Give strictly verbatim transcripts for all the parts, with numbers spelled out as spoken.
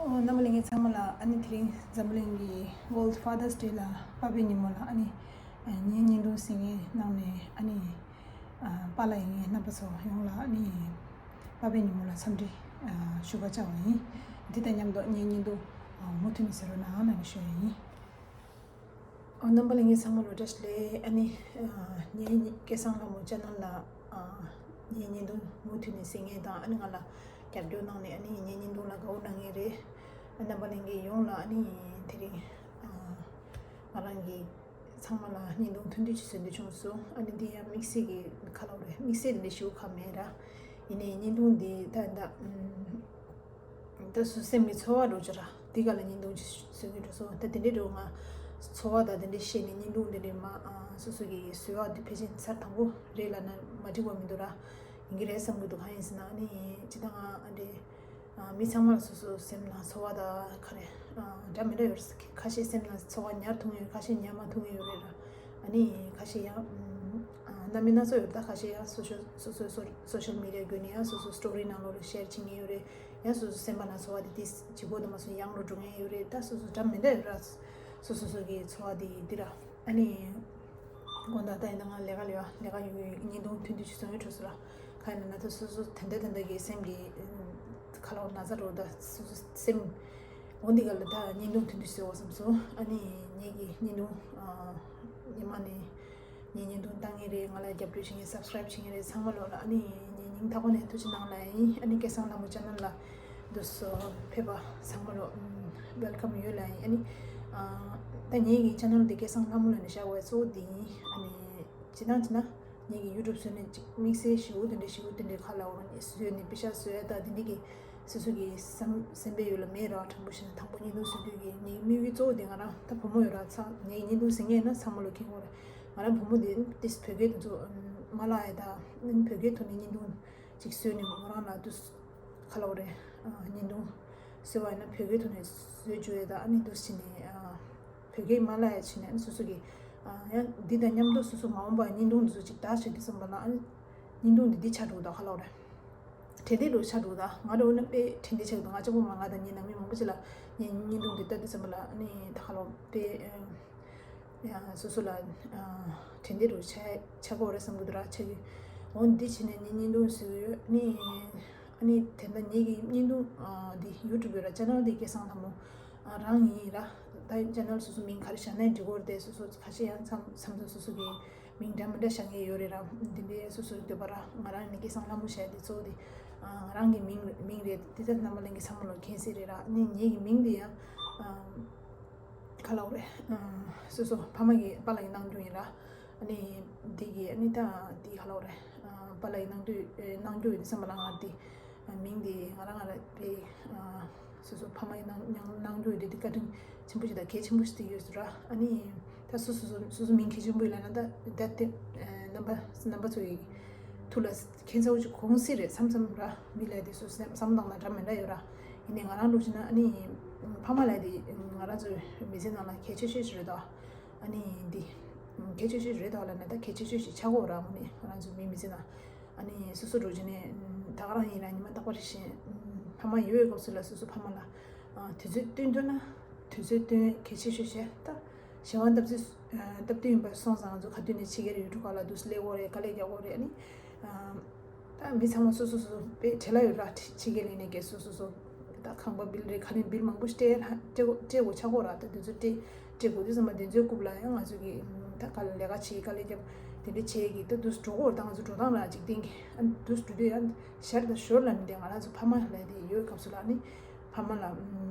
ཨོ། རྣམ་པ་ལྷན་རྒྱས་ཚང་མ་ལ། ཨ་ནི་དེ་རིང་འཛམ་བུ་གླིང་གི་World Father's Day ལ་པ་ཕའི་ཉིན་མོ་ལ། ཨ་ནི་ངའི་བརྙན་ཐུང་གཟིགས་མཁན་ནང་ནས། ཨ་ནི་པཱ་ལགས་ཡིན་མཁན་རྣམ་པ་ཚོ་ཡོངས་ལ། ཨ་ནི་པ་ཕའི་ཉིན་མོ་ལ་འཚམས་འདྲི་ཞུ་བར་བཅར་བ་ཡིན། འདི་དང་མཉམ་དུ་ངའི་བརྙན་ཐུང་མུ་མཐུད་ནས་གཟིགས་རོགས་གནང་ལབ་ནས་ཞུ་ཡ་ཡིན། ཨོ། རྣམ་པ་ལྷན་རྒྱས་ཚང་མ་ལ་བཀྲ་ཤིས་བདེ་ལེགས། ཨ་ནི་ངའི་སྐལ་བཟང་ལྷ་མོ་ཆེ་ནལ་ལ་ངའི་བརྙན་ཐུང་མུ་མཐུད་ནས་གཟིགས་མཁན་དང་། ཨ་ནི་ང་ལ་རྒྱབ་སྐྱོར་གནང་ནས། ཨ་ནི་ངའི་བརྙན་ཐུང་ལ་དགའ་བོ་གནང་མཁན་རེད། རྣམ་པ་ལྷན་རྒྱས་ཡོངས་ལ། ཨ་ནི་དེ་རིང་ང་རང་གིས་ཚང་མ་ལ་བརྙན་ཐུང་ཐུང་ཐུང་ཅིག་བཟོ་འདོད་བྱུང་སོང་། ཨ་ནི་འདི་ཡང་དམིགས་བསལ་གྱི་ཁ་ལོ་རེད། དམིགས་བསལ་འདི་འདྲ་ཞུ་གི་མེད་ར། ཡིན་ནའི་བརྙན་ཐུང་འདི་ད་ད་ད་སུ་སེམས་ཀྱི་ཚོར་བ་འདྲ་ཅིག་ར། འདི་ག་ལ་བརྙན་ཐུང་ཅིག་བཟོ་གི་འགྲོ་སོང་། ད་དེ་འདྲའི་འགྲོ་ང་ཚོར་བ་དང་དེ་འདྲའི་བཤད་ནས། བརྙན་ཐུང་དེ་འདྲའི་མ་སོ་སོ་གི་བཟོ་བ་འདི་ཕལ་ཆེར་ཚར་དང་པོ་རེད་ལབ་ན་མ་འགྲིག་པ་མི་འདུག་ར། ཡིན་གྱི་རེད་བསམ་གྱི་འདུག་གང་ཡིན་ཟེར་ན། ཨ་ནི་ཅི་ད་ང་ཨ་འདྲའི་མི་ཚང་མ་ལ་སོ་སོ་སེམས་ནང་ཚོར་བ་དང་ག་རེ་འདྲ་མི་འདྲ་ཡོད་རེད། ཁ་ཤས་སེམས་ནང་ཚོར་བ་ཉར་ཐུབ་མཁན་ཡོད། ཁ་ཤས་ཉར་མ་ཐུབ་མཁན་ཡོད་རེད་ར། ཨ་ནི་ཁ་ཤས་ཡང་རྣམ་པ་སྣ་ཚོགས་ཡོད་རེད། ད་ཁ་ཤས་ཡང་སོ་སོ་སོ་སོའི་སོ་ཤལ་མི་ཌི་ཡ་བརྒྱུད་ནས་ཡང་སོ་སོའི་སི་ཊོ་རི་ནང་ལོགས་ལ་ཤེར་བྱེད་མཁན་ཡོད་རེད། ཡང་སོ་སོའི་སེམས་པ་ནང་ཚོར་བ་དེ་དེ་ལྗིད་ཁོག་དུ་མ་སོང་ཡང་རུ་འགྲོ་མཁན་ཡོད་རེད། ད་སོ་སོ་འདྲ་མི་འདྲ་ཡོད་ར། སོ་སོ་སོ་གི་ཚོར་བ་དེ་འདི་ར། ཨ་ནི་དགོང་དག་ད་ཡིན་ན་ང་ལས་ཀ་ལས་ལས་ཀ་ཡོད། བརྙན་ཐུང་ཐུང་ཐུང་ཅིག་བཟོ་ཡི་འགྲོ་སོང་ར། གང་ཡིན་ན་ད་སོ་སོ་དེ་འདྲ་དེ་འདྲ་གི་སེམས་ཀྱི་ཁ་ལོ་ན་ཚ་འགྲོ། ད་སོ་སོ་སེམས་འོ་འདི་ག་ལ་ད་བརྙན་ཐུང་ཐུང་ཐུང་བཟོ་བ་བསམ་སོང་། ཨ་ནི་ངེད་ཀྱི་བརྙན་ཐུང་ཉི་མ་ནས་ངའི་བརྙན་ཐུང་ལྟ་མཁན་རེད། ང་ལ་རྒྱབ་སྐྱོར་བྱེད་མཁན་སབ་སི་ཀ་རེབ་བྱེད་མཁན་རེད། ཚང་མ་ལོ་ལ། ཨ་ནི་ངའི་སྙིང་ཐག་པ་ནས་ཐུགས་རྗེ་གནང་ལ་ཡིན། ཨ་ནི་སྐལ་བཟང་ལྷ་མོ་ཆེ་ནལ་ལ་འདུག་སོ་ཕེབས་པ་ཚང་མ་ལོ་ཝེལ་ཀམ་ཡོད་ལ་ཡིན། ཨ་ནི་ད་ངའི་གི་ཆེ་ནལ་འདི་སྐལ་བཟང་ལྷ་མོ་ལ་ནི་བཞག་པའི་གཙོ་བོ་འདི་ཡིན། ཨ་ནི་ཇི་ལྟར་ཇི་ལྟར་ངའི་གི་ཡུ་ཊུབ་བཟོས་ནས་ཅིག་དམིགས་བསལ་ཞེ་པོ་དེ་འདྲ་ཞེ་པོ་དེ་འདྲའི་ཁ་ལ་འོ་ནི་བཟོས་ནས་པེ་ཤ་བཟོས་ད་དེ་འདྲའི་གི་སོ་སོ་གི་སེམས་སེམས་པའི་ཡུལ་ལ་མེད་ར། དྲང་པོ་བཤད་ན་དང་པོ་བརྙན་ཐུང་བཟོ་དུས་ཀྱི་ངའི་དམིགས་ཡུལ་གཙོ་བོ་དེ། ང་རང་ད་བུ་མོ་ཡོད་ར། ཚ་ངའི་བརྙན་ཐུང་གཟིགས་མཁན་ཡིན་ན་ཚང་མ་ལོ་མཁྱེན་གྱི་ཡོད་རེད། ང་རང་བུ་མོ་དེ་ཏིས་བོད་སྐད་དེ་ཚོ་མ་ལ་ཡ་ད་བོད་སྐད་ཐོག་ནས་བརྙན་ཐུང་ཅིག་བཟོས་ནས་མོ་རང་ལ་དུས་ཁ་ལོ་རེད། བརྙན་ཐུང་བཟོས་པ་ཡིན་ན་བོད་སྐད་ཐོག་ནས་བཟོས་བཅུག་ཡ། ད་ཨ་ནི་དུས་ཕྱིན་ནས་བོད་སྐད་མ་ལ་ཡ་ཕྱིན་ནས་སོ་སོ་གི་ཡང་འདི་དང་མཉམ་དུ་སོ་སོ་མ་འོངས་པར་བརྙན་ཐུང་འདི་ཚོ་ཅིག་ད་བྱེད་དུས་ཙམ་པ་ལ། ཨ་ནི་བརྙན་ཐུང་འདི་འདི་ཆགས་འགྲོ་ད་ཁ་ལོ་རེད། དྲན་རྟེན་རུ་ཆགས་འདུག་ད་ང་རང་ནི་དཔེ་དྲན་རྟེན་ཆགས་འདུག་ང་གཅིག་པོ་མ། ང་དང་ངའི་ནང་མི་མང་པོ་ཅིག་ལ་ངའི་བརྙན་ཐུང་འདི་ལྟ་དུས་ཙམ་པ་ལ་ནི་ད་ཁ་ལོ་དཔེ་ཡང་སོ་སོ་ལ་དྲན་རྟེན་རུ་ཆགས་ཆགས་ཀྱི་ཡོད་རེད་བསམ་གྱི་འདུག་ར། ཆགས་ཀྱི། འོ་འདི་བྱས་ནས་ངའི་བརྙན་ཐུང་བཟོས་ཡོད་ནི། ཨ་ནི་དེ་འདྲ་ངེད་ཀྱི་བརྙན་ཐུང་འདི་ཡུ་ཊུབ་ཡོད་ར། ཆེ་ནལ་འདི་སྐལ་བཟང་ལྷ་མོ་རང་ཡིན་ར། ད་ཆེ་ནལ་སོ་སོ་མིང་ག་རེ་བཞག་ན་འགྲིག་གི་རེད་དེ། སོ་སོ་ཁ་ཤས་ཡང་མཚམས་མཚམས་སོ་སོ་གི་མིང་འདྲ་མི་འདྲ་བཞག་མཁན་ཡོད་རེད་ར། འདི་འདྲའི་སོ་སོའི་འདོད་པ་ར། ང་རང་ནི་སྐལ་བཟང་ལྷ་མོ་བྱས་ཏེ་གཙོ་བོ་དེ་ང་རང་གི་མིང་མིང་རེད། དེ་ཚོ་རྣམ་པ་ལྷན་རྒྱས་ཚང་མ་ལོ་མཁྱེན་གསལ་རེད་ར། ནི་ངེད་ཀྱི་མིང་དེ་ཡང་ཁ་ལོ་རེད། སོ་སོ་ཕ་མ་གི་པཱ་ལགས་ཀྱི་གནང་རྒྱུ་ཡིན་ར། ཨ་ནི་འདི་གི་ཨ་ནི་ད་འདི་ཁ་ལོ་རེད། པཱ་ལགས་ཀྱི་གནང་རྒྱུ་གནང་རྒྱུ་ཡིན་བསམ་པ་ལ། ང་འདི་མིང་འདི་ང་རང་ང་ར་དཔེ་སོ་སོ་ཕ་མ་ཡི་གནང་གནང་གནང་རྒྱུ་ཡོད་དེ། འདི་བཀའ་དྲིན་ཆེན་པོ་ཞིག་དང་གལ་ཆེན་པོ་ཞིག་དེ་ཡོད་ཟེར་ར། ཨ་ནི་ད་སོ་སོ་སོ་སོ་མིང་གལ་ཆེན་པོ་ཡོད་ལ་ན། ད་ད་དེ་རྣམ་པ་རྣམ་པ་ཚོ་ཡི་ཐུགས་ལ་མཁྱེན་ཚ་བོ་ཅིག་གོང་སྲིད་རེད་བསམ་བསམ་ར། མི་ལ་དེ་སོ་སོ་བསམ་བཏང་ན་འདྲ་མི་འདྲ་ཡོད་ར། ཡིན་ནའི་ང་རང་འདྲ་བྱས་ན་ཨ་ནི་ཕ་མ་ལ་དེ་ང་རང་ཚོའི་མི་ཚེ་ནང་ལ་གལ་ཆེ་ཤོས་ཤིག་རེད་དོ། ཨ་ནི་འདི་གལ་ཆེ་ཤོས་ཤིག་རེད་དོ་ལ་ན། ད་གལ་ཆེ་ཤོས་ཤིག་ཆགས་ཀྱི་ཡོད་ར། ཨ་ནི་ང་རང་ཚོའི་མི་མི་ཚེ་ནང་། ཨ་ནི་སོ་སོ་འདྲ་བྱས་ནས་ད་ག་རང་ཡིན་ར། ཉི་མ་རྟག་པར་བཞིན་ཕ་མ་ཡོད་པའི་སྐབས་སུ་ལ་སོ་སོ་ཕ་མ་ལ་དུས་ཚོད་བཏོན་ཐུབ་ན་དུས་ཚོད་བཏོན་གལ་ཆེ་ཤོས་བྱས། ད་གཞན་དབང་སྟབས་བསྟུན་སྟབས་བསྟུན་ཡིན་པ་སོང་ཙང་། ང་ཚོ་ག་དུས་ནས་ཕྱི་རྒྱལ་ཡུལ་གྲུ་ཁག་ལ་དུས་སུ་སླེབས་ཀྱི་ཡོད་རེད། དཀའ་ལས་རྒྱག་གི་ཡོད་རེད། ཨ་ནི་ད་མི་ཚང་མ་སོ་སོ་སོ་སོ་དཔེ་བྲེལ་བ་ཡོད་ར། ཕྱི་རྒྱལ་སླེབས་ནས་གས་སོ་སོ་སོ་ད་ཁང་པ་བིལ་རེད། ག་རེ་བིལ་མང་པོ་ཞིག་སྤྲད་སྤྲད་དགོས་སྤྲད་དགོས་ཆགས་ཀྱི་ཡོད་ར། ད་དུས་ཚོད་སྤྲད་སྤྲད་དགོས་དུས་ཙམ་པ་དེ་ཚོའི་རྐུབ་ལ་ཡང་ང་ཚོ་གི་ད་ག་ལ་ལས་ཀ་བྱེད། དཀའ་ལས་རྒྱབ། དེ་འདྲ་བྱེད་ཀྱི་ད་དུས་སུ་འགྲོ་གི་ཡོད་ར། ད་ང་ཚོ་འགྲོ་སྟངས་ར་འཇིག་རྟེན་གྱི་ཨ་ནི་དུས་སུ་འགྲོ་དུས་ཡང་ཞར་དང་ཞོར་ལ་ནི་དེ་ང་རང་ཚོ་ཕ་མ་ལ་དེ་ཡོད་སྐབས་སུ་ལ་ནི་ཕ་མ་ལ་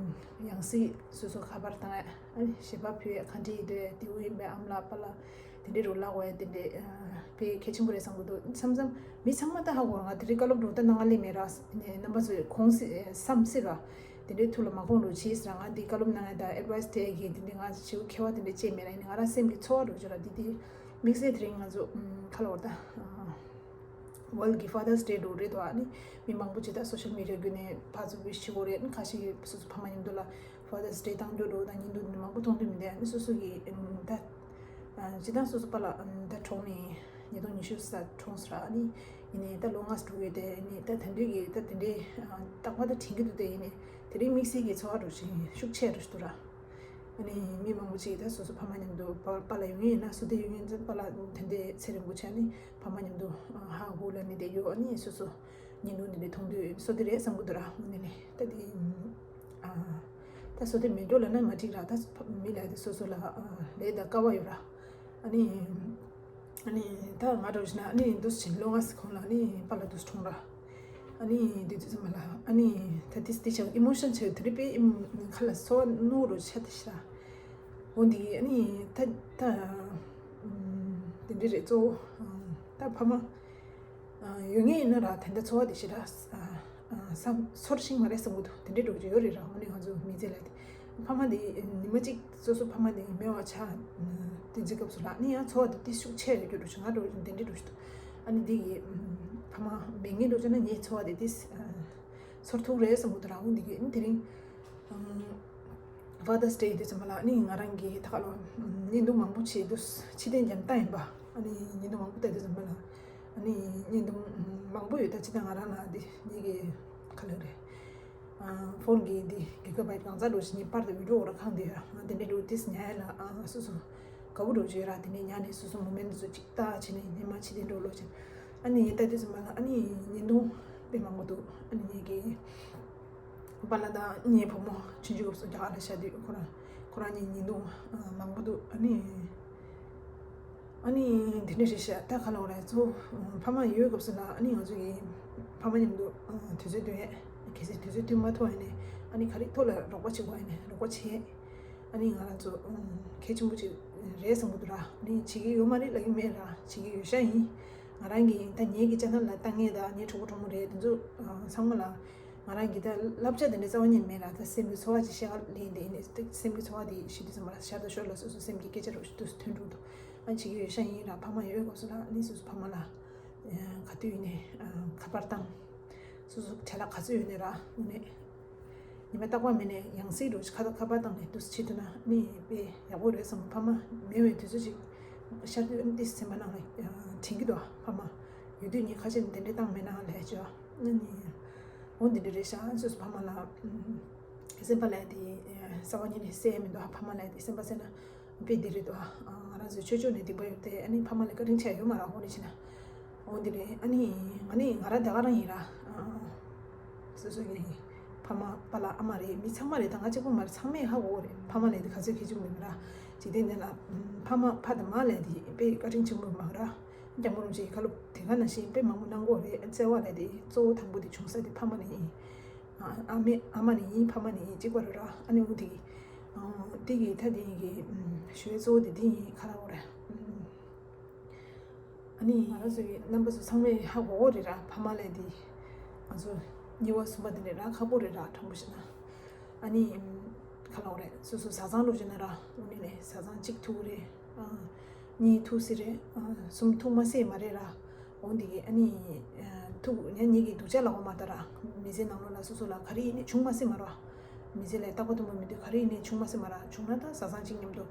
ཡང་སྲིད་སོ་སོ་ཁ་པར་བཏང་ཡ། ཨ་ནི་ཞལ་པར་ཕུལ་ཡ། ག་འདྲ་ཡིན་འདུག་དེ་འུ་ཡིན་པའི་ཨམ་ལགས་པཱ་ལགས་དེ་འདྲའི་རུ་ལག་བས་དེ་འདྲའི་དཔེ་གལ་ཆེན་པོ་རེད་བསམ་གྱི་འདུག་མཚམས་མཚམས་མི་ཚང་མ་ད་ཧ་གོ་ར། ང་དེ་རིང་བཀའ་སློབ་འགྲོ་ད་གནང་ག་སླེབས་མེད་ར། རྣམ་པ་ཚོས་གོང་སྲིད་བསམ་སྲིད་ར། དེ་འདྲའི་ཐུགས་ལ་མ་དགོངས་རོགས་བྱེད་ཟེར། ང་འདི་བཀའ་སློབ་གནང་ཡ་ད་ཨེ་ཌི་ཝའི་སི་སྤྲད་ཡ་གི་དེ་འདྲའི་ང་ཞེ་པོ་མཁས་པ་དེ་འདྲ་ཅིག་མེད་ར། ཡིན་ནའི་ང་རང་སེམས་ཀྱི་ཚོར་བ་འདྲ་བོ་ཅིག་ར། འདི་དེ་དམིགས་བསལ་དེ་རིང་ང་ཚོ་ཁ་ལོ་བར་ད་ཝརལྡ་གི་ཕ་དར་སི་ཌེ་འདྲ་བོ་རེད་དོ། ཨ་ནི་མི་མང་པོ་ཅིག་ད་སོ་ཤལ་མི་ཌི་ཡ་བརྒྱུད་ནས་ཕར་ཚུར་བི་ཝིཤ་བྱེད་ཀྱི་ཡོད་རེད། ཁ་ཤས་སོ་སོ་ཕ་མ་མཉམ་དུ་ལ་ཕ་དར་སི་ཌེ་བཏང་རྒྱུ་འདྲ་བོ་དང་བརྙན་ཐུང་འདི་མང་པོ་མཐོང་རྒྱུ་མི་འདུག་ཨ་ནི་སོ་སོ་གི་ད་ཨ་སྤྱིར་བཏང་སོ་སོ་པཱ་ལགས་ཨམ་ད་གྲོངས་ནས་ ཉིས་སྟོང་ཉི་ཤུ་རྩ་གྲོངས་སོང་ར། ཨ་ནི་ཡིན་ནའི་ད་ལོ་ལྔ་འགྲོ་གི་དེ་ཡིན་ནའི་ད་དེ་འདྲའི་གི་ད་དེ་འདྲའི་རྟག་པར་ད་དྲན་གྱི་འདུག་དེ་ཡིན་ནའི་དེ་རིང་དམིགས་བསལ་གྱི་ཚོར་བ་འདྲ་ཞིག་ཤུགས་ཆེ་རུ་འདུག་ར། ཨ་ནི་མི་མང་པོ་ཅིག་ད་སོ་སོ་ཕ་མ་མཉམ་དུ་པ་པཱ་ལགས་ཡོང་གི་ཡིན་ན། སོ་དེ་ཡོང་གི་ཡིན་ཙང་པཱ་ལགས་དེ་འདྲའི་ཚེ་རིང་པོ་ཆགས་ནི་ཕ་མ་མཉམ་དུ་ཧ་གོ་ལ་ནི་དེ་ཡོད། ཨ་ནི་སོ་སོ་བརྙན་ཐུང་དེ་འདྲའི་མཐོང་དུས་སོ་དེ་རེད་བསམ་གི་འདུག་ར། དངོས་གནས་ནས་ད་དེ་ཨ་ད་སོ་དེ་མེད་འགྲོ་ལབ་ན་མ་འགྲིག་ར། ད་མི་ལ་དེ་སོ་སོ་ལ་ལས་ད་དཀའ་བ་ཡོད་ར། ཨ་ནི། ཨ་ནི་ད་ང་འདྲ་བོ་ཞིག་ན་ཨ་ནི་འདུག་སེ་བྱས་ལོ་ལྔ་ཙམ་གོང་ལ་ཨ་ནི་པཱ་ལགས་འདུག་སེ་གྲོངས་ར། ཨ་ནི་དེ་དུས་ཙམ་པ་ལ་ཨ་ནི་ད་དེ་དེ་ཆགས་ཨི་མོ་ཤན་ཆགས་དེ་རིགས་པའི་ཨིམ་ཁ་ལ་སོ་ནུ་རུ་ཆ་དེ་ཤ། འོ་འདི་ཨ་ནི་ད་ད་ཨམ་དེ་འདྲ་རེད། གཙོ་བོ་ཨམ་ད་ཕ་མ་ཨ་ཡོད་ངེས་ཡིན་ན་ར་དེ་འདྲ་ཚོར་བ་དེ་ཞེ་དྲག་ཨ་ཨ་བསམ་ཚོར་ཤེས་མ་རེད་བསམ་གི་འདུག་དེ་འདྲའི་འགྲོ་རྒྱུ་ཡོད་རེད་ར། དངོས་གནས་ང་ཚོ་མི་ཚེ་ལ་དེ་ཕ་མ་དེ་ཉི་མ་གཅིག་སོ་སོ་ཕ་མ་དེ་མེད་པ་ཆགས་དེ་འཛིན་སྐབས་སུ་ལ་ནི་ཡང་ཚོར་བ་དེ་ཏིས་ཤུགས་ཆེ་རེད་རྒྱུ་འགྲོ་ཞིག་ང་འགྲོ་དེ་འདྲའི་འགྲོ་ཞིག་འདུག་ཨ་ནི་དེ་གི་ཕ་མ་མེད་ངེས་འགྲོ་ཆ་ན་ངའི་ཚོར་བ་དེ་ཏིས་ཚོར་ཐུབ་རེད་བསམ་གི་འདུག་ར། འོ་འདི་གི་ཨ་ནི་དེ་རིང་Father's Day དེ་ཙམ་པ་ལ་ཨ་ནི་ང་རང་གི་ད་ག་ལོ་བརྙན་ཐུང་མང་པོ་བྱས་འདུག་ཕྱི་རྟེན་རྒྱབ་སྟངས་ཡིན་པ། ཨ་ནི་བརྙན་ཐུང་མང་པོ་ལྟ་དུས་ཙམ་པ་ལ་ཨ་ནི་བརྙན་ཐུང་མང་པོ་ཡོད། ད་ཅི་ད་ང་རང་ལ་འདི་ངེད་ཀྱི་ག་ལ་རེད། ཕོན་གྱི་འདི་གི་ག་བའི་གང་ཚ་འགྲོ་ཞིག་ངེས་པར་དུ་བི་ཌིའོ་ར་ཁང་དེ་ཡ་ང་དེ་འདྲའི་འགྲོ་དུས་ཉལ་ཡ་ལ་ཨ་སོ་སོ་དགའ་པོ་འགྲོ་བྱོས་ར། དེ་ནས་ཉལ་ནས་སོ་སོ་མོ་མེན་དུ་ཚོ་ཅིག་ལྟ་བྱས་ནས་ཉི་མ་ཕྱི་རྟེན་འགྲོ་ལོ་ཅིག་ཨ་ནི་ངས་ལྟ་དུས་ཙམ་པ་ལ་ཨ་ནི་བརྙན་ཐུང་དཔེ་མང་པོ་འདུག་ཨ་ནི་ངེད་ཀྱི་པཱ་ལགས་དང་ངའི་བུ་མོ་ཆུང་ཆུང་སྐབས་སུ་རྒྱ་གར་ལ་བཞག་དུས་ཁོ་རང་ཁོ་རང་གཉིས་བརྙན་ཐུང་མང་པོ་འདུག་ཨ་ནི་ཨ་ནི་དེ་འདྲ་རེད་ཤག་ད་ག་ལ་བ་རེད། གཙོ་བོ་ཕ་མ་ཡོད་སྐབས་སུ་ལ་ཨ་ནི་ང་ཚོ་གི་ཕ་མ་མཉམ་དུ་དུས་ཚོད་བསྟུན་ཡས་གལ་སྲིད་དུས་ཚོད་བསྟུན་མ་ཐུབ་ཡས་ནས་ཨ་ནི་ག་རེ་ཐོག་ལ་རོགས་པ་བྱེད་དགོས་ཡས་ནས་རོགས་པ་བྱས། ཨ་ནི་ང་རང་ཚོ་གལ་ཆེན་པོ་ཅིག་རེད་བསམ་གི་འདུག་ར། ཨ་ནི་བྱེད་ཀྱི་ཡོད་མ་རེད་ལབ་ཀྱི་མེད་ར། བྱེད་ཀྱི་ཡོད་ཤག་ཡིན། ང་རང་གི་ད་ངེད་ཀྱི་ཅེ་ནལ་ལ་ལྟ་མཁན་དང་ངའི་གྲོགས་པོ་གྲོགས་མོ་རེད་དེ་ཚོ་ཚང་མ་ལ་ང་རང་གི་ད་བསླབ་བྱ་དེ་འདྲ་རྩ་བ་ཉིད་མེད་ར། ད་སེམས་ཀྱི་ཚོར་བ་ཅིག་བཤད་ག་ལེན་དེ་ཡིན་ནས་སེམས་ཀྱི་ཚོར་བ་དེ་ཞི་དུས་ཙམ་པ་ལ་ཤར་དང་ཤོར་ལ་སོ་སོ་སེམས་ཀྱི་སྐད་ཆ་རོ་ཞིག་ཏུ་ཐོན་འགྲོ་འདུག་ཨ་ནི་བྱེད་ཀྱི་ཡོད་ཤག་ཡིན་ར། ཕ་མ་ཡོད་སྐབས་སུ་ལ་ཨ་ནི་སོ་སོ་ཕ་མ་ལ་ག་དུས་ཡིན་ནས་ཁ་པར་བཏང་། སོ་སོ་བྱ་ལ་ག་ཚོད་ཡོད་ནས་ར་དངོས་གནས། ཉི་མ་རྟག་པར་མིན་ནས་ཡང་སྲིད་འགྲོ་ཁ་ཁ་པར་བཏང་ནས་དུས་ཕྱིན་ཐུབ་ན་ནི་དཔེ་ཡག་པོ་རེད་བསམ། ཕ་མ་མེད་པའི་དུས་ཚོད་ཅིག་ཤར་དུས་ཨ་ནི་སེམས་པ་ནང་ལ་དྲན་གྱི་འདུག་ཕ་མ་ཡོད་དུས་ངས་ཁ་ཆེམས་དེ་འདྲས་བཏང་མེད་ན་ལས་བྱ་ཨ་ནི་འོ་འདི་འདྲས་རེད་ཤག་སོ་སོ་ཕ་མ་ལ་སེམས་པ་ལ་དེ་རྩ་བ་ཉིད་ནས་གསལ་མི་འདུག་ཕ་མ་ལ་དེ་སེམས་པ་གསལ་ན། དཔེ་འདི་རེད་དོ། ང་རང་ཚོའི་ཆོས་ཕྱོགས་ནས་སྡིག་པ་ཡོད་དེ་ཨ་ནི་ཕ་མ་ལ་བཀའ་དྲིན་ཆེ་ཡོད་མ་རེད། འོ་ནི་ཕྱིན་ན། འོ་འདི་རེད། ཨ་ནི་ང་ནི་ང་རང་དེ་ག་རང་ཡིན་ར། སོ་སོ་གི་ཕ་མ་པཱ་ལགས་ཨ་མ་རེད། མི་ཚང་མ་རེད། ད་ང་གཅིག་པུ་མ་རེད། ཚང་མས་ཧ་གོ་གི་རེད། ཕ་མ་ལབ་དེ་ག་ཚོད་གལ་ཆེན་པོ་ཡིན་ར། འཇིག་རྟེན་འདི་ན་ཕ་མ་ཕ་དང་མ་ལབ་དེ་དཔེ་བཀའ་དྲིན་ཆེན་པོ་མ་རེད། སྐྱབས་མགོན་རིན་པོ་ཆེ་གི་བཀའ་སློབ་དེ་ག་ནང་བཞིན་དཔེ་མང་པོ་གནང་གི་རེད། བརྩེ་བ་ལབ་དེ་གཙོ་བོ་དང་པོ་དེ་བྱུང་ས་དེ་ཕ་མ་ནས་ཡིན། ཨ་མ་ཨ་མ་ནི་ཡིན། ཕ་མ་ནི་ཡིན། གཅིག་པ་རེད་ར། ཨ་ནི་འོ་དེ་གི་དེ་གི་ད་དེ་གི་ཞུ་བའི་གཙོ་བོ་དེ་དེ་ཡིན། ཁ་ར་འོ་ར། ཨ་ནི་ང་རང་ཚོ་གི་རྣམ་པ་ཚོ་ཚང་མས་ཧ་གོ་གི་རེད་ར། ཕ་མ་ལབ་དེ་ང་ཚོ་གཉིས་པ་གསུམ་པ་དེ་འདྲས་རག་ཁག་པོ་རེད་ར། དྲང་པོ་བཤད་ན། ཨ་ནི་ཁ་ལོག་རེད། སོ་སོ་བཟའ་ཚང་འགྲོ་བྱས་ན་ར། འོ་ནི་ནས་བཟའ་ཚང་གཅིག་ཐུག་རེད། གཉིས་ཐུག་སྲིད་རེད། གསུམ་ཐུག་མ་སྲིད་མ་རེད་ར། འོ་འདི་གི་ཨ་ནི་ཐུག་ཉ་གཉིས་ཀྱི་སྡུག་ཅག་ལ་འོ་མ་ད་ར། མི་ཚེ་ནང་ལོགས་ལ་སོ་སོ་ལ་ག་རེ་ཡིན་ནའི་བྱུང་མ་སྲིད་མ་ར། མི་ཚེ་ལ་རྟག་པ་དུ་མ་མི་འདུག་ག་རེ་ཡིན་ནའི་བྱུང་མ་སྲིད་མ་ར། བྱུང་ན་ད་བཟའ་ཚང་གཅིག་མཉམ་དུ་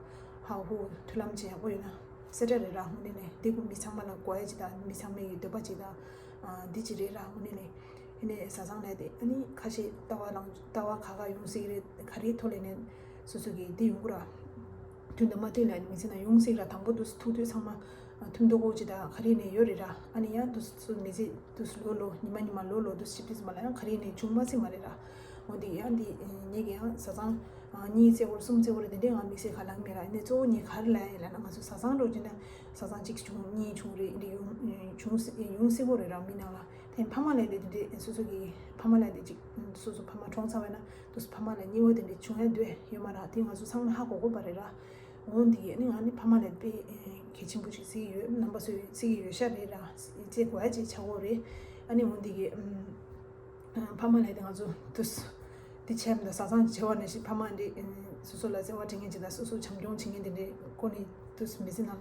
ཧ་ཧུ་མཐུན་ལམ་ཅིག་ཡག་པོ་ཡོད་ན་གསལ་བསྒྲགས་རེད་ར། འོ་ནི་ནས་འདི་ཀུན་མི་ཚང་མ་ལ་དགོས་ཡ་ཅིག་དང་མི་ཚང་མའི་གི་འདོད་པ་ཅིག་དང་འདི་ཅིག་རེད་ར། འོ་ནི་ནས་ཨ་ནི་བཟའ་ཚང་ལས་དེ་ཨ་ནི་ཁ་ཤས་ལྟ་བ་རང་ལྟ་བ་ཁ་ཁ་ཡོང་སྲིད་རེད། ག་རེའི་ཐོག་ལས་ནས་སོ་སོ་གི་འདི་ཡོང་གི་ར། མཐུན་དུ་མ་མཐུན་ལ་མི་ཚེ་ན་ཡོང་སྲིད་ར། དང་པོ་དུས་ཐུག་དུས་ཚང་མ་མཐུན་དུ་གོ་ཅི་ད་ག་རེ་ནས་ཡོད་རེད་ར། ཨ་ནི་ཡང་དུས་སུ་མི་ཚེ་དུས་ལོ་ལོ་ཉི་མ་ཉི་མ་ལོ་ལོ་དུས་ཞིབ་དུས་མ་ལ་ཡང་ག་རེ་ནས་བྱུང་མ་སྲིད་མ་རེད་ར། འོ་འདི་ཡང་འདི་ངེད་ཀྱི་ཡང་བཟའ་ཚང་གཉིས་བཙལ་བོར་གསུམ་བཙལ་བོར་དེ་འདྲའི་ང་དམིགས་བསལ་ག་ལ་མེད་ར། ཨ་ནི་གཙོ་བོ་ངས་ག་རེ་ལ་ཡིན་ལ་ན་ང་ཚོ་བཟའ་ཚང་འགྲོ་རྒྱུ་ན་བཟའ་ཚང་གཅིག་བྱུང་གཉིས་བྱུང་རེད། འདི་ཡོང་བྱུང་ཡོང་སྲིད་བོ་རེད་ར། མི་ནང་ལ་དེ་ཕ་མ་ལ་དེ་འདྲའི་སོ་སོ་གི་ཕ་མ་ལ་དེ་གཅིག་སོ་སོ་ཕ་མ་གྲོངས་ཚར་བས་ན་དུས་སུ་ཕ་མ་ལ་གཉིས་པ་དེ་འདྲའི་བྱུང་ཡ་འདོད་ཡོད་མ་ར། དེ་ང་ཚོ་ཚང་མ་ཧ་གོ་གོ་བ་རེད་ར། འོ་འདི་ཡིན་ནི་ང་ནི་ཕ་མ་ལ་དཔེ་གལ་ཆེན་པོ་ཞིག་བརྩི་གི་ཡོད། རྣམ་པ་ཚོས་བརྩི་གི་ཡོད་ཤ་རེད་ར། བརྩི་དགོས་ཡ་ཅིག་ཆགས་གོ་རེད། ཨ་ནི་འོ་འདི་གི་ཕ་མ་ལ་དེ་ང་ཚོ་དུས་འདི་ཆེམ་དང་བཟའ་ཚང་བྱེ་བ་ནས་ཤི་ཕ་མ་འདི་སོ་སོ་ལ་བརྩེ་བ་དྲན་མཁན་ཅིག་དང་སོ་སོ་བྱམས་སྐྱོང་བྱེད་མཁན་དེ་འདྲའི་སྐོར་ནས་དུས་མི་ཟིན་ན་ལ་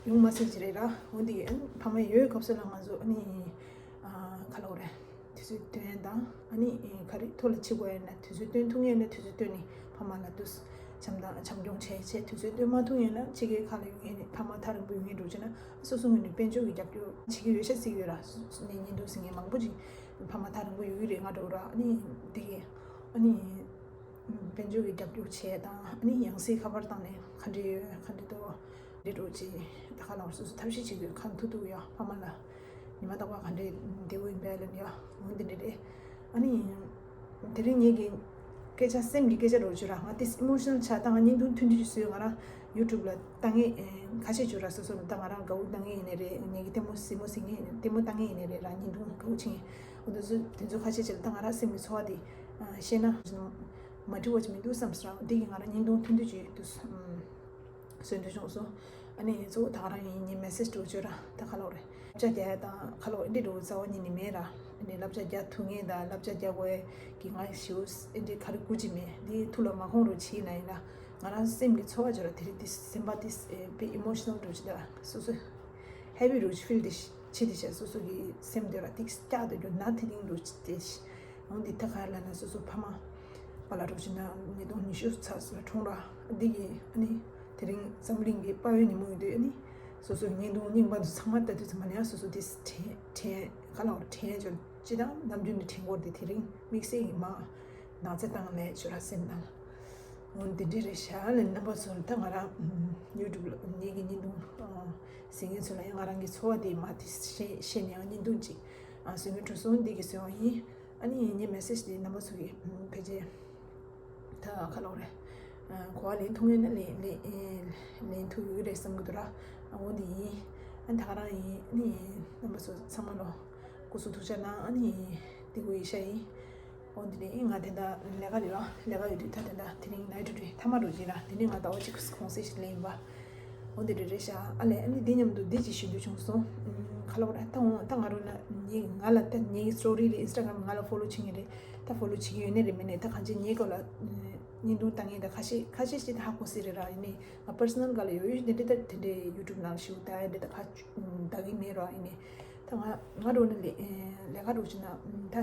ཡོང་མ་སྲིད་ཅི་རེད་ར། འོ་འདི་ཕ་མ་ཡོད་སྐབས་སུ་ལ་ང་ཚོ་ཨ་ནི་ག་ལ་འོ་རེད། དུས་ཚོད་བཏོན་དང་ཨ་ནི་ག་རེ་ཐོག་ལ་ཕྱི་དགོས་ཡ་ན་དུས་ཚོད་བཏོན་ཐུབ་ངེས་ན་དུས་ཚོད་བཏོན་ནས་ཕ་མ་ལ་དུས་ བྱམས་དང་བྱམས་སྐྱོང་བྱས་བྱས་དུས་ཚོད་སྟོན་མ་ཐུབ་ཡིན་ན་ཕྱི་རྒྱལ་ཁག་ལ་ཡོད་མཁན་ནི་ཕ་མ་ཐག་རིང་པོ་ཡོད་མཁན་འགྲོ་བྱས་ན་སོ་སོ་ངོས་ནས་དཔལ་འབྱོར་གྱི་རྒྱབ་སྐྱོར་བྱེད་ཀྱི་ཡོད་ཤག་ཟེར་གྱི་ཡོད་ར། སོ་སོ་ནས་བརྙན་ཐུང་གཟིགས་མཁན་མང་པོ་ཅིག་ཕ་མ་ཐག་རིང་པོ་ཡོད་ཀྱི་རེད་ང་འགྲོ་ར། ཨ་ནི་དེ་གི་ཨ་ནི་དཔལ་འབྱོར་གྱི་རྒྱབ་སྐྱོར་བྱས་དང་ཨ་ནི་ཡང་སྲིད་ཁ་པར་བཏང་ནས་ག་འདྲས་ཡོད་ག་འདྲས་འདུག་འདི་འགྲོ་ཅིག་ད་ག་ལ་སོ་སོ་ཐབས་ཤེས་བྱེད་དགོས་གང་ཐུབ་ཐུབ་ཡ་ཕ་མ་ལ། ཉི་མ་རྟག་པར་ག་འདྲས་བདེ་པོ་ཡིན་པས་ལབ་ཡ་འོ་འདི་འདྲས་རེད། ཨ་ནི། དེ་རིང་ངེད་ཀྱི་སྐད་ཆ་སེམས་ཀྱི་སྐད་ཆ་རོ་བཅུ་ར་ང་ཏིས་ཨི་མོ་ཤི་ནལ་ཆགས་ད་ང་བརྙན་ཐུང་ཐུང་ཐུང་ཅིག་བཟོས་ང་རང་ཡུ་ཊུབ་ལ་བཏང་ངེས་ཁ་ཤས་བཅུ་ར་སོ་སོ་ལ་ད་ང་རང་དགའ་བོ་བཏང་ངེས་ཡིན་ནའི་རེད། ངེད་ཀྱི་ལྟད་མོ་སྲིད་མོ་གཟིགས་ངེས་ཡིན་ནའི་ལྟད་མོ་བཏང་ངེས་ཡིན་ནའི་རེད་ར། བརྙན་ཐུང་དགའ་བོ་ཆེ་ངེས་འོ་འདི་ཚོ་དེ་ཚོ་ཁ་ཤས་ཅིག་ལ་ད་ང་རང་སེམས་ཀྱི་ཚོར་བ་དེ་བཤད་ན་མ་འགྲིག་པ་ཅིག་མི་འདུག་བསམ་སོང་ར། འདི་གི་ང་རང་བརྙན་ཐུང་ཐུང་ཐུང་ཅིག་འདུག་བཟོ་འདོད་བྱུང་སོང་། ཨ་ནི་གཙོ་བོ་ད་ག་རང་ཡིན་ངའི་མེ་སེ་ཇི་འགྲོ་བཅོས་ར་ད་ག་ལོག་རེད། བསླབ་བྱ་རྒྱག་ཡ་དང་ག་ལོག་འདི་འགྲོ་རྩ་བ་ཉིད་ནས་མེད་ར། ཨ་ནི་བསླབ་བྱ་རྒྱག་ཐུབ་ངེས་དང་བསླབ་བྱ་རྒྱག་དགོས་ཀྱི་ང་ཞིའུ་ཨེ་འདྲི་ག་རེ་དགོས་ཀྱི་མེད་འདི་ཐུགས་ལ་མ་འཁོར་རོགས་བྱེད་ན་ཡིན་ན་ང་རང་སེམས་ཀྱི་ཚོར་བ་བཅོས་ར། དེ་རིང་འདི་སེམས་པ་འདི་དཔེ་ཨི་མོ་ཤི་ནལ་འགྲོ་བཅོས་ད་སོ་སོ་ཧེ་པི་རོ་ཕིལ་འདི་ཆེ་འདི་བྱས་སོ་སོ་གི་སེམས་འདི་ར་ཏིག་སྐྱག་ཏུ་རྒྱུ་ན་དེ་རིང་འགྲོ་བཅོས་དེ། འོན་ཏེ་ད་ག་ལ་ན་སོ་སོ་ཕ་མ་པ་ལ་འགྲོ་བྱེད་ན་ཉིས་སྟོང་ཉི་ཤུ་ཚ་ལ་གྲོངས་ར། འདི་ཡིན་ཨ་ནི་དེ་རིང་འཛམ་གླིང་གི་དཔའ་བོའི་ཉིན་མོ་ཡིན་དུས་ཨ་ནི་སོ་སོའི་བརྙན་ཐུང་རྙིང་པ་འདི་ཚང་མ་ལྟ་དུས་ཙམ་པ་ནས་སོ་སོ་དེ་དྲན་དྲན་ག་ལ་བར་དྲན་བྱོས་ཅི་དང་ནམ་རྒྱུན་ནས་དྲན་སྐོར་དེ་དེ་རིང་དམིགས་བསལ་གྱི་མ་ན་ཚ་བཏང་ལས་བྱོས་ར་སེམས་ནང་། འོན་ཏེ་འདི་རེད་ཤག་ལས་རྣམ་པ་ཚོ་ད་ང་རང་ཡུ་ཊུབ་ལ་ངེད་ཀྱི་བརྙན་ཐུང་གཟིགས་མཁན་ཚོ་ལ་ཡང་ང་རང་གི་ཚོར་བ་དེ་མ་དེ་བཤད་བཤད་ནས་ཡང་བརྙན་ཐུང་ཅིག་བཟོས་མཁན་གྲུ་སོང་འདི་གི་བཟོས་པ་ཡིན། ཨ་ནི་ངའི་མེ་སེ་ཇི་དེ་རྣམ་པ་ཚོ་གིས་ཕལ་ཆེར་ད་ག་ལོག་རེད། གོ་བ་ལེན་ཐུབ་ཡོད་ན་ལེན་ལེན་ལེན་ཐུབ་ཡོད་རེད་བསམ་གི་འདུག་ར། འོ་འདི་ཡིན། ཨ་ནི་ད་ག་རང་ཡིན། ཨ་ནི་རྣམ་པ་ཚོ་ཚང་མ་ལོ་སྐུ་གཟུགས་ཐུགས་ཅག་གནང་། ཨ་ནི་དེ་གོ་ཡི་ཤ་ཡིན། འོ་འདི་ནས་ང་དེ་འདྲ་ལས་ཀ་རེད་ར། ལས་ཀ་ཡོད་དུས་ད་དེ་འདྲ་དེ་རིང་ནའི་ཊི་ཌིའུ་ཊི་མཐའ་མ་འགྲོ་གི་ར། དེ་ནས་ང་ཟླ་བ་གཅིག་གོང་ཚད་ཞིག་ལེན་ཡིན་པ། འོ་འདི་འདྲ་རེད་ཤག་ཨ་ལས། ཨ་ནི་འདི་མཉམ་དུ་འདི་ཅིག་ཞུ་འདོད་བྱུང་སོང་། ཨུམ། ག་ལ་བ་ར་ད་འོང་ད་ང་རང་ན་ངས་ང་ལ་ད་ངའི་སི་ཊོ་རི་རེད། ཨིན་སི་ཊ་གྷ་རམ་ང་ལ་ཕོ་ལོ་བྱེད་མཁན་རེད། ད་ཕོ་ལོ་བྱེད་ཀྱི་ཡོད་ནི་རེད་མིན་ནི་ད་གང་ཅི་ངའི་སྐོར་ལ་བརྙན་ཐུང་བཏང་མཁན་ད་ཁ་ཤས་ཁ་ཤས་ཤིག་ད་ཧ་གོ་སྲིད་རེད་ར། ཡིན་ནི་ང་པར་སོ་ནལ་སྒང་ལ་ཡོད་ཡོད་འདི་འདྲ་ད་དེ་འདྲའི་ཡུ་ཊུབ་ནང་ཞུ་ད་ཡ་འདི་ད་ཁ་ད་གི་མེད་ར། ཡིན་ནི་ད་ང་ང་འགྲོ་ནི་ལས་ལས་ཀ་འགྲོ་བྱེད་ན་ད་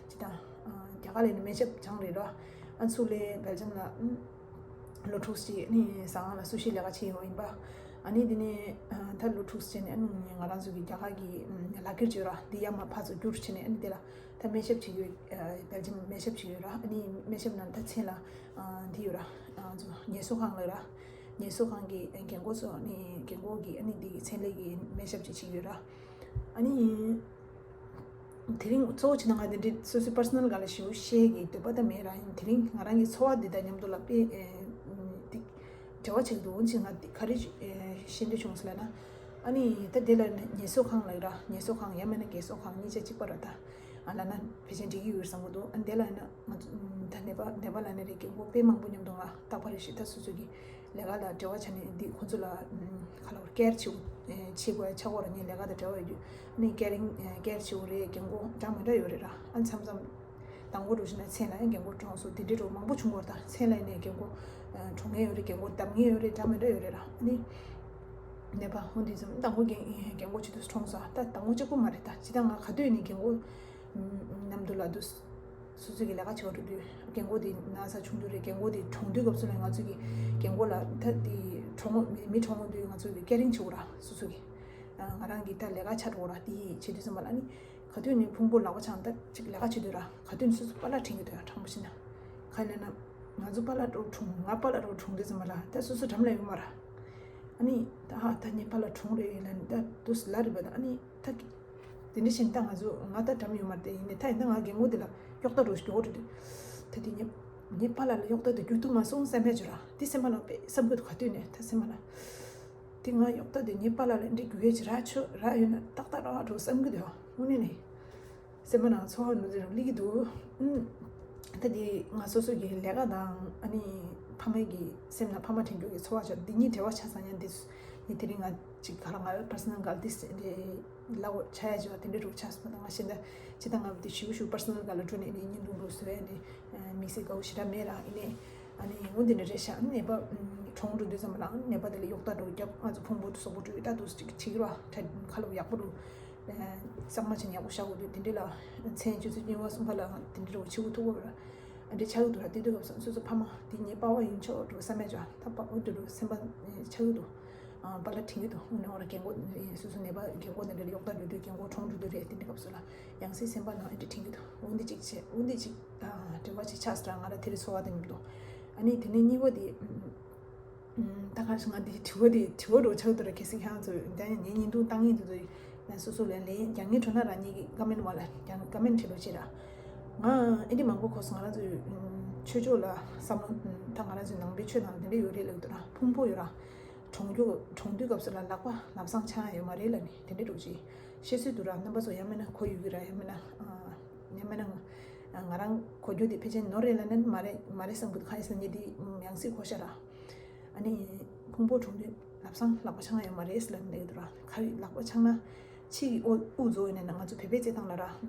ཅི་ད་རྒྱ་གར་ལ་ནི་སྨན་ཞབས་སྦྱངས་རེད་ར། ཨ་ཚུགས་ལས་སྦེལ་ཇམ་ལ། ལོ་དྲུག་ཅིག་ནི་ཟ་ཁང་ལ་སུ་ཤི་ལས་ཀ་བྱེད་ཡོང་ཡིན་པ། ཨ་ནི་དེ་ནས་ད་ལོ་དྲུག་བྱས་ནས་ཨ་ནི་ང་རང་ཚོ་གི་རྒྱ་གར་གི་ལག་ཁྱེར་བྱོས་ར་འདི་ཡར་མར་ཕར་ཚུར་བསྒྱུར་བྱས་ནས་ཨ་ནི་དེ་ལ་ད་སྨན་ཞབས་བྱེད་ཀྱི་ཡོད། སྦེལ་ཇམ་སྨན་ཞབས་བྱེད་ཀྱི་ཡོད་ར། ཨ་ནི་སྨན་ཞབས་ནང་ད་མཚན་ལ་འདི་ཡོད་ར། ང་ཚོ་ངལ་གསོ་ཁང་ལ་ར། ངལ་གསོ་ཁང་གི་རྒན་གོག་ཚོ་ནི་རྒན་གོག་གི་ཨ་ནི་འདི་གི་མཚན་ལས་ཀྱི་སྨན་ཞབས་ཅིག་བྱེད་ཀྱི་ཡོད་ར། ཨ་ནི། དེ་རིང་གཙོ་བོ་བྱས་ན་ང་དེ་འདྲའི་སོ་སོའི་པར་སོ་ནལ་སྒང་ལ་ཞེ་པོ་བཤད་ཀྱི་འདོད་པ་ད་མེད་ར། ཡིན་དེ་རིང་ང་རང་གི་ཚོར་བ་འདི་དང་མཉམ་དུ་ལ་དཔེ་ཨེ་འདི་འབྲེལ་བ་བྱེད་ཀྱི་འདུག་འོན་ཀྱང་ང་འདི་ག་རེ་ཨེ་བཤད་འདོད་བྱུང་ཟེར་ལབ་ན། ཨ་ནི་ད་དེ་ལ་ནི་ངལ་གསོ་ཁང་ལ་ར་ངལ་གསོ་ཁང་ཡང་མིན་ན་རྒས་གསོ་ཁང་གཉིས་ཆ་གཅིག་པ་ར། ད་ཨ་ལ་ན་ཕལ་ཆེར་འགྲིག་གི་ཡོད་བསམ་གྱི་འདུག་ཨ་ནི་དེ་ལ་ཡིན་ན་ང་ཚོ་ད་ནད་པ་ནད་པ་ལ་ནི་རེ་རྒན་གོག་དཔེ་མང་པོ་མཉམ་དུ་ང་རྟག་པར་རེ་ཞིག་ད་སོ་སོ་གི་ལས་ཀ་ལ་འབྲེལ་བ་བྱས་ནས་འདི་ཁོང་ཚོ་ལ་ཁ་ལོ་ཀེར་བྱེད་བྱེད་དགོས་ཆགས་སྐོར་ནི་ལས་ཀ་དང་འབྲེལ་བ་ཡོད་རྒྱུ་ནི་ཀེར་རིང་ཀེར་བྱེད་དགོས་རེད། རྒན་གོག་འདྲ་མི་འདྲ་ཡོད་རེད་ར། ཨ་མཚམས་མཚམས་དང་པོ་འགྲོ་བཞིན་ན་མཚན་ལ་ཡང་རྒན་གོག་གྲོངས་སོང་དེ་འདྲའི་འགྲོ་མང་པོ་བྱུང་བར་དང་མཚན་ལ་ནས་རྒན་གོག་གྲོངས་མཁན་ཡོད་རེད། རྒན་གོག་བསྡམས་མཁན་ཡོད་རེད། འདྲ་མི་འདྲ་ཡོད་རེད་ར། ཨ་ནི་ནད་པ་ཧོན་དུས་ཙམ་དང་པོ་རྒན་རྒན་གོག་ཆེད་དུ་གྲོངས་སོང་། ད་དང་པོ་གཅིག་པུ་མ་རེད། ད་ཇི་ལྟར་ང་ག་དུས་ནས་རྒན་གོག་མཉམ་དུ་ལ་དུས། སོ་སོ་གི་ལས་ཀ་བྱེད་པ་འགྲོ་དུས་རྒན་གོག་དེ་ན་ཚ་བྱུང་དུས་རེད། རྒན་གོག་དེ་གྲོངས་དུས་སྐབས་སུ་ལ་ང་ཚོ་གི་རྒན་གོག་ལ་ད་དེ་གྲོངས་མི་མི་གྲོངས་དུས་ང་ཚོ་གི་ཀེར་རིང་བྱེད་དགོས་ར། སོ་སོ་གི་ང་རང་གི་ད་ལས་ཀ་ཆགས་འགྲོ་ར། དེ་བྱེད་དུས་ཙམ་པ་ལ་ནི་ག་དུས་ནས་ཕུང་པོ་ལག་པ་འཆང་ད་ཅིག་ལས་ཀ་བྱེད་དུས་ར་ག་དུས་ནས་སོ་སོ་པཱ་ལགས་དྲན་གྱི་འདུག་ཡ། དྲང་པོ་བཤད་ན་ག་ནས་ན་ང་ཚོ་པཱ་ལགས་འགྲོ་གྲོངས་ང་པཱ་ལགས་འགྲོ་གྲོངས་དུས་ཙམ་པ་ལ་ད་སོ་སོ་འགྲམ་ལ་ཡོད་མ་ར། ཨ་ནི་ད་ཧ་ད་ངའི་པཱ་ལགས་གྲོངས་རེད་ལ་ནི་ད་དུས་ལ་རེད་པ། ད་ཨ་ནི་ད་དེ་འདྲ་བཞིན་ད་ང་ཚོ་ང་ད་འགྲམ་ཡོད་མ་རེད། དེ་ཡིན་ནའི་ད་ཡིན་ན་ང་རྒན་གོག་དེ་ལ་གཡོག་བརྡ་འགྲོ་ཞིག་རྒྱོགས་འགྲོ་དུས་ད་དེ་ངའི་ངའི་པཱ་ལགས་ལ་གཡོག་བརྡ་དེ་རྒྱུག་ཐུབ་མ་སོང་བསམ་པའི་བརྗོད་ར། དེ་སེམས་པ་ནང་དཔེ་བསམ་གྱི་འདུག་ག་དུས་ནས་ད་སེམས་པ་ནང་དེ་ང་གཡོག་བརྡ་དེ་ངའི་པཱ་ལགས་ལ་འདྲི་རྒྱུ་ཡས་ཅི་རག་ཆོ་རག་ཡོད་ན་ཏག་ཏག་རག་འགྲོ་བསམ་གྱི་འདུག་དངོས་གནས་ནས་སེམས་པ་ནང་ཚོར་བ་ནུ་ཚོད་རང་སླེབས་ཀྱི་འདུག་ཨུམ། ད་དེ་ང་སོ་སོ་གི་ལས་ཀ་དང་ཨ་ནི་ཕ་མའི་གི་སེམས་ནང་ཕ་མ་དྲན་རྒྱུ་གི་ཚོར་བ་ཆོ་འདི་གཉིས་འབྲེལ་བ་ཆགས་ས་ཡང་འདི་ནི་དེ་རིང་ང་ཅིག་ག་ལ་ང་པར་སོ་ནལ་ག་ལ་འདི་ལ་འོ་ཆ་ཡ་ཅིག་བ་དེ་འདྲ་རུ་ཆགས་སོང་། ད་ང་ཤེས་ད་ཅི་ད་ང་དེ་ཞིབ་ཞིབ་པར་སོ་ནལ་ག་ལ་འགྲོ་ནས་ནི་བརྙན་ཐུང་རུ་བཟོ་ཡ་ནི་དམིགས་བསལ་དགའ་བོ་ཞེ་དྲག་མེད་ར། ཡིན་ནའི་ཨ་ནི་འོ་འདི་འདྲ་རེད་ཤག་ནད་པ་གྲོངས་འགྲོ་དུས་ཙམ་པ་ལ་ནད་པ་དེ་ལ་གཡོག་བརྡ་འགྲོ་རྒྱབ་ང་ཚོ་ཕུང་པོ་དུ་སོག་པོ་འགྲོ་ཡོད་ད་དུ་ཅིག་བྱེད་ཀྱི་ར་ཁ་ལོ་ཡག་པོ་རུ་གཙང་མ་བྱས་ནས་ཡག་པོ་བཞག་དགོས་དུས་དེ་འདྲ་ལ་མཚན་ཆུ་ཚོད་གཉིས་པ་གསུམ་པ་ལ་དེ་འདྲ་རུ་བྱེད་དགོས་ཐུག་གོ་ར། ཨ་འདྲ་ཆགས་ཀྱི་འདུག་ར། དེ་དུས་སྐབས་སུ་སོ་སོ་ཕ་མ་དེ་ངའི་པ་ཕ་ཡིན་ཆོག་འགྲོ་བསམ་མེད་ཅོག་ད་པ་ཨོ་འདྲ་འགྲོ་སེམས་པ་ཆགས་ཀྱི་འདུག་ཨ་པཱ་ལགས་དྲན་གྱི་འདུག་འོ་ན་འོ་ར་རྒན་གོག་སོ་སོ་ནད་པ་རྒན་གོག་དེ་འདྲ་གཡོག་ད་འགྲོ་དུས་རྒན་གོག་གྲོངས་འགྲོ་དུས་རེད། དེ་འདྲ་སྐབས་སུ་ལ་ཡང་སྲིད་སེམས་པ་ནང་ཨེ་འདྲ་དྲན་གྱི་འདུག་འོ་འདི་གཅིག་བྱས། འོ་འདི་གཅིག་ཨ་འབྲེལ་བ་གཅིག་ཆགས་སོང་ར། ང་ར་དེ་རིང་ཚོར་བ་དེ་མི་འདུག་ཨ་ནི་དེ་ནས་གཉིས་པ་དེ། ད་ག་ང་འདི་དྲི་བ་འདི་དྲི་བ་རོ་ཆགས་འདུག་ར། གལ་སྲིད་ཁྱེད་རང་ཚོས་ད་ཡང་ངའི་བརྙན་ཐུང་བཏང་ཡིན་འདུག་ན་སོ་སོ་ལན་ལན་རྒྱག་ངེས་བྱུང་ན་ར། ངེད་ཀྱི་ཀ་མེན་ཊི་བ་ལ་ཀ་མེན་ཊི་བྲིས་རོགས་བྱེད་ར། ང་ཨེ་འདྲ་མང་པོ་གོ་སོང་། ང་རང་ཚོའི་ཆོས་ཕྱོགས་ལ་བསམ་བློ་ད་ང་རང་ཚོའི་ནང་པའི་ཆོས་ནང་ལ་དེ་འདྲ་ཡོད་རེད་ལབ་འདུག་ར། ཕུང་པོ་ཡོད་ར། གྲོངས་རྒྱུ་གྲོངས་དུས་སྐབས་སུ་ལ་ལག་པ་ལམ་སང་འཆང་ཡ་ཡོད་མ་རེད་ལབ་ནས་དེ་འདྲ་འདྲ་བོ་ཅིག་བཤད་སྲོལ་འདུག་ར། རྣམ་པ་ཚོ་ཡང་མིན་ན་གོ་ཡོད་ཀྱི་ར། ཡང་མིན་ན་ཡང་མིན་ན་ང་རང་གོ་རྒྱུ་དེ་ཕལ་ཆེར་ནོར་རེད་ལབ་ན་མ་རེད། མ་རེད་བསམ་གྱི་འདུག་གང་ཡིན་ཟེར་ན་ངས་འདི་ཡང་སྲིད་གོ་ཤག་ར། ཨ་ནི་ཕུང་པོ་གྲོངས་དུས་ལམ་སང་ལག་པ་འཆང་ཡོད་མ་རེད་ལབ་ནས་འདུག་ར། ག་རེ་ལག་པ་འཆང་ན་ཕྱི་གི་དབུགས་དབུགས་རྫོགས་ནས་ན། ང་ཚོ་བོད་པའི་རྩེད་ཐང་ལ་ར།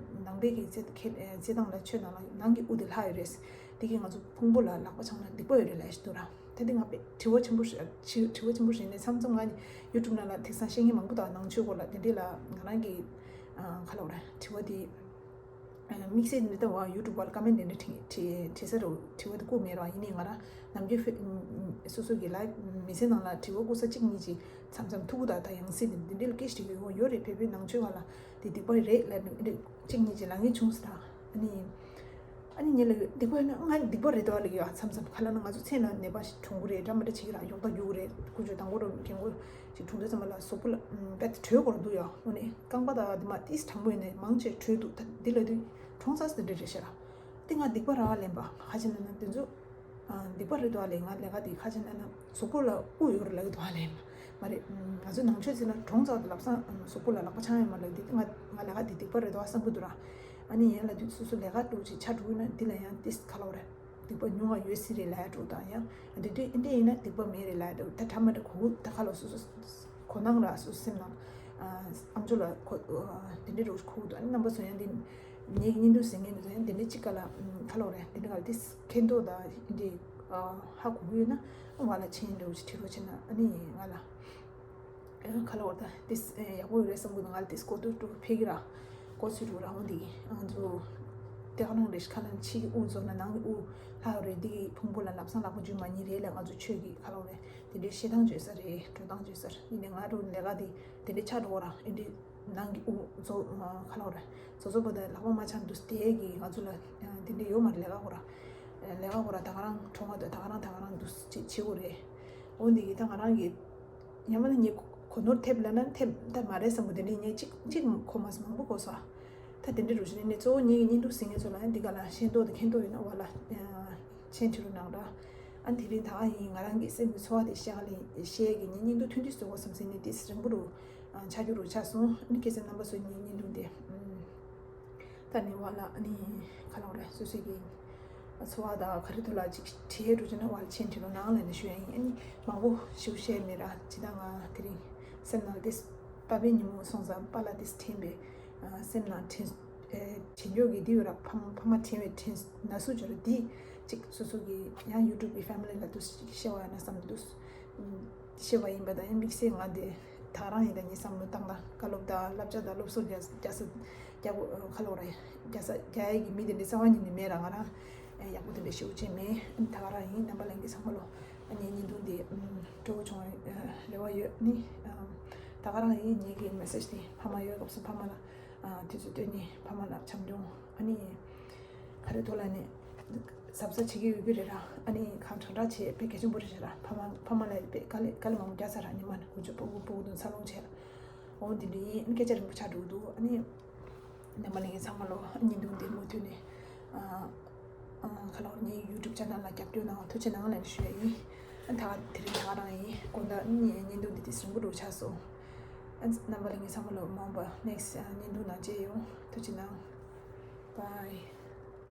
ནང་པའི་གི་རྩེད་ཁེ་རྩེད་ཐང་ལ་ཆོས་ནང་ལ་ནང་གི་དབུགས་དེ་ལྷག་ཡོད་རེད། དེ་གིས་ང་ཚོ་ཕུང་པོ་ལ་ལག་པ་འཆང་ན་སྡིག་པ་ཡོད་རེད་ལབ་ཞིག་འདུག་ར། ད་དེ་ང་དཔེ་དྲི་བ་ཆེན་པོ་ཞིག་དྲི་དྲི་བ་ཆེན་པོ་ཞིག་ནས་མཚམས་མཚམས་ང་ཡུ་ཊུབ་ནང་ལ་དེང་སང་བཤད་མཁན་མང་པོ་དང་ནང་ཆོས་སྐོར་ལ་དེ་འདྲས་ལ་ང་རང་གི་ཨ་ག་ལབ་ར། དྲི་བ་དེ་དམིགས་བསལ་འདི་ལྟ་བ་ཡུ་ཊུབ་བར་ཀ་མེན་ཊི་འདི་འདྲ་བྲིས་བྲིས་བྲིས་ས་རུ་དྲི་བ་དེ་བཀོད་མེད་ར། ཡིན་ནའི་ང་རང་ནམ་རྒྱུན་ཧྥེ་སོ་སོ་གི་ལའིབ་མི་ཚེ་ནང་ལ་དྲི་བ་བཀོད་ས་གཅིག་གཉིས་ཅིག་མཚམས་མཚམས་ཐུག་གི། ད་ད་ཡང་སྲིད་འདི་འདི་འདྲ་ལ་སྐད་ཆ་དྲི་གི་ཡོད་ཡོད་རེད། བོད་པའི་ནང་ཆོས་བ་ལ་དེ་སྡིག་པ་རེད་ལབ་ནས་འདི་གཅིག་གཉིས་ཅིག་ལབ་མཁན་བྱུང་སོང་ར། ཨ་ནི། ཨ་ནི་ཉེ་ལ་སྡིག་པ་ཡོད་ན་ང་སྡིག་པ་རེད་དོ་ལབ་ཀྱི་ཡོད། མཚམས་མཚམས་ག་ལབ་ན་ང་ཚོ་མཚན་ལ་ནད་པ་ཞིག་གྲོངས་ཀྱི་རེད། འདྲ་མི་འདྲ་བྱེད་ཀྱི་ར། གཡོག་ད་རྒྱུག་གི་རེད། དཀོན་མཆོག་དང་པོ་རུ་རྒན་གོག་ཅིག་གྲོངས་དུས་ཙམ་པ་ལ་གཟུགས་པོ་ལ་ཨམ་དཔེ་དྲོད་སྐོར་འདུག་ཡ། འོ་ནི་རྐང་པ་དང་འདི་མ་ཏིས་དྲང་པོ་ཡིན་ནའི་མང་ཆེ་དྲོད་འདུག་ད་འདི་ལ་དུས་གྲོངས་ཚར་ཟེར་འདྲ་རེད་ཤག་ར། འདི་ང་སྡིག་པ་ར་བ་ལེན་པ་ཁ་ཆེ་ན་ན་དེ་ཚོ་ཨ་སྡིག་པ་རེད་དོ་ལེ། ང་ལས་ཀ་དེ་ཁ་ཆེ་ན་ན་གཟུགས་པོ་ལ་དབུགས་ཡོད་རེད་ལབ་ཀྱི་འདུག་བ་ལེ། མ་རེད། ང་ཚོའི་ནང་ཆོས་ཟེར་ན་གྲོངས་ཚར་དུས་ལམ་སང་གཟུགས་པོ་ལ་ལག་པ་འཆང་ཡོད་མ་ལབ་འདི་ང་ང་ལས་ཀ་འདི་སྡིག་པ་རེད་དོ་བསམ་གྱི་འདུག་ར། ཨ་ནི་ཡན་ལ་དུས་སོ་སོ་ལས་ཀ་འགྲོ་ཅིག་ཆ་འགྲོ་ན་འདི་ལ་ཡང་ཏིས་ག་ལབ་རེད། སྡིག་པ་ཉུང་བ་ཡོད་སྲིད་རེད་ལབ་འགྲོ་དང་ཡང་འདི་དུས་འདི་ཡིན་ན་སྡིག་པ་མེད་རེད་ལབ་འགྲོ། ད་ཁྲ་མ་འདྲ་གོ་ད་ཁ་ལོ་སོ་སོ་གོ་སྣང་ར་སོ་སོ་སེམས་ནང་ཨམ་ཅོག་ལ་གོ་འདི་འདྲའི་རོ་གོ་འདུག་ཨ་ནི་རྣམ་པ་ཚོ་ཡང་འདི་ངེད་ཀྱི་བརྙན་ཐུང་གཟིགས་མཁན་འདི་ཚོ་ཡང་འདི་འདྲའི་གཅིག་ག་ལ་ག་ལབ་རེད། འདི་འདྲ་ག་ལ་ཏིས་མཁྱེན་རྟོགས་དང་འདི་ཧ་གོ་གི་ཡོད་ན་ང་ལ་མཆན་འདྲ་བོ་ཞིག་བྲིས་རོགས་བྱས་ན་ཨ་ནི་ང་ལ། ཁ་ལོ་བར་ད་ཏིས་ཡག་པོ་ཡོད་རེད་བསམ་གི་འདུག་ང་ལ་ཏིས་གོ་ཐོས་འགྲོ་ཕེ་གི་ར། གོ་ཚུལ་འགྲོ་ར། འོ་འདི་ང་ཚོ་དེ་ག་ནང་རེ་ཁ་ལ་ཕྱི་གི་དབུགས་རྫོགས་ན་ནང་གི་དབུགས་ལྷག་རེད། འདི་གི་ཕུང་པོ་ལ་ལམ་སང་ལག་པ་འཇུ་མ་ཉེས་རེད་ལ། ང་ཚོ་ཆོས་ཀྱི་ཁ་ལོ་རེད། དེ་འདྲའི་བཤད་སྟངས་བརྗོད་ས་རེད། འགྲོ་སྟངས་བརྗོད་ས་རེད། ཡིན་ནའི་ང་རུ་ལས་ཀ་དེ་དེ་འདྲའི་ཆ་འགྲོ་ར། ཨེ་འདྲའི་ནང་གི་དབུགས་རྫོགས་ཁ་ལོ་ར་རྫོགས་རྫོགས་པ་དང་ལག་པ་མ་འཆང་དུས་དེ་གི་ང་ཚོ་ལ་དེ་འདྲའི་ཡོད་མ་རེད། ལས་ཀ་གོ་ར་ལས་ཀ་གོ་ར་ད་ག་རང་གྲོངས་པ་དང་ད་ག་རང་ད་ག་རང་འདུག་ཅེས་བྱེད་དགོས་རེད། འོ་འདི་གི་ད་ང་རང་གི་ཡང་མིན་ན་ངས་གོ་ནོར་ཐེབས་ལབ་ན་ཐེབས་ད་མ་རེད་བསམ་གི། དེ་འདྲའི་ངས་གཅིག་གཅིག་གོ་མ་སོང་། མང་པོ་གོ་སོང་། ད་དེ་འདྲའི་རུ་ཞིག་ནས་གཙོ་བོ་ངེད་ཀྱི་བརྙན་ཐུང་གཟིགས་མཁན་ཚོ་ལ་ཡང་འདི་ག་ལ་ཤེས་རྟོགས་དང་མཁྱེན་རྟོགས་ཡོད་ན་བ་ལ་མཆན་བྲིས་རོགས་གནང་ར། ཨ་དེ་རིང་ད་ག་ཡིན་ང་རང་གི་སེམས་ཀྱི་ཚོར་བ་དེ་བཤད་ག་ལ་བཤད་གི་ངས་བརྙན་ཐུང་ཐུང་ཐུང་བཟོ་དགོས་བསམ་སེམས་ནས་དེ་རིང་པོ་རུ་ཆགས་རྒྱུ་རུ་ཆགས་སོང་། ཨ་ནི་ཁ་སང་རྣམ་པ་ཚོ་ངའི་བརྙན་ཐུང་དེ་ད་ནི་བ་ལ་ཨ་ནི་ག་ལབ་རེད། སོ་སོ་གི་ཚོར་བ་དང་ག་རེ་ཐོག་ལ་ཅིག་བྲིས་འགྲོ་ཅེ་ན་བ་ལ་མཆན་བྲིས་རོགས་གནང་ལབ་ནས་ཞུ་ཡ་ཡིན། ཨ་ནི་མང་པོ་ཞིག་བཤད་མེད་ར། ཇི་ལྟར་ང་དེ་རིང་སེམས་ནང་དེ་པ་ཕའི་ཉིན་མོ་སོང་ཙང་པཱ་ལགས་དེ་དྲན་པས་སེམས་ནང་དྲན་དྲན་འཇོག་གི་དེ་ཡོད་ར། ཕ་མ་ཕ་མ་དྲན་པའི་དྲན་ན་སུ་འབྱོར་དེ་ཅིག་སོ་སོ་གི་ཡང་ཡུ་ཊུབ་གི་ཕེ་མི་ལི་ལ་དུ་ཅིག་བཤད་པ་ཡིན་ན་བསམ་འདུག་ཤེས་པ་ཡིན་པ་དང་ཡང་དམིགས་བསལ་ང་འདི་ད་རང་ཡིན་ད་ངའི་བསམ་བློ་བཏང་ད་བཀའ་སློབ་དང་བསླབ་བྱ་དང་སློབ་གསོ་རྒྱག་རྒྱག་ས་རྒྱག་གོ་ཁ་ལོ་རེད། རྒྱག་ས་རྒྱག་ཡས་ཀྱི་མི་དེ་འདྲའི་རྩ་བ་ཉིད་ནས་མེད་ར། ང་རང་ཡག་པོ་དེ་འདྲ་ཞེ་པོ་ཅིག་མེད། ད་ག་རང་ཡིན། རྣམ་པ་ལྷན་རྒྱས་ཚང་མ་ལོ་ངའི་བརྙན་ཐུང་འདི་སྤྲོ་པོ་བྱུང་བའི་རེ་བ་ཡོད། ནི་ད་ག་རང་ཡིན། ངེད་ཀྱི་མེ་སེ་ཇི་དེ་ཕ་མ་ཡོད་སྐབས་སུ་ཕ་མ་ལ་དུས་ཚོད་བཏོན་ནས་ཕ་མ་ལ་བྱམས་སྐྱོང་ཨ་ནི། ག་རེ་ཐོག་ལ་ནས་གཟབ་གཟབ་བྱེད་ཀྱི་ཡོད་ཀྱི་རེད་ར། ཨ་ནི་གང་དྲག་དྲག་བྱེད་དཔེ་གལ་ཆེན་པོ་རེད་ར། ཕ་མ་ཕ་མ་ལ་དཔེ་དཀའ་ལས་དཀའ་ལས་མང་པོ་རྒྱག་ཚར་ར། ཉི་མ་ནས་དགུ་བཅུ་ཕྲུ་གུ་ཕྲུ་གུ་དང་འཚར་ལོངས་བྱས་ར། འོ་འདི་འདྲ་ཡིན། སྐད་ཆ་རིང་པོ་ཆགས་འགྲོ་གི་འདུག་ཨ་ནི་རྣམ་པ་ལྷན་རྒྱས་ཚང་མ་ལོ་བརྙན་ཐུང་འདི་མུ་མཐུད་ནས་ཨ་ཨ་ག་ལོར་ངའི་ཡུ་ཊུབ་ཆེ་ནལ་ལ་རྒྱབ་སྐྱོར་གནང་བ་ཐུགས་རྗེ་གནང་ལབ་ནས་ཞུ་ཡ་ཡིན། ཨ་ད་དེ་རིང་ད་ག་རང་ཡིན། དགོང་དག་ཨ་ནི་བརྙན་ཐུང་འདི་དེ་རིང་པོ་འགྲོ་ཆགས་སོང་། ཨ་རྣམ་པ་ལྷན་རྒྱས་ཚང་མ་ལོ་མ་འོངས་པ་ནེག་སི་ཊི་བརྙན་ཐུང་ནང་མཇལ་ཡོང་། ཐུགས་རྗེ་གནང་། Bye།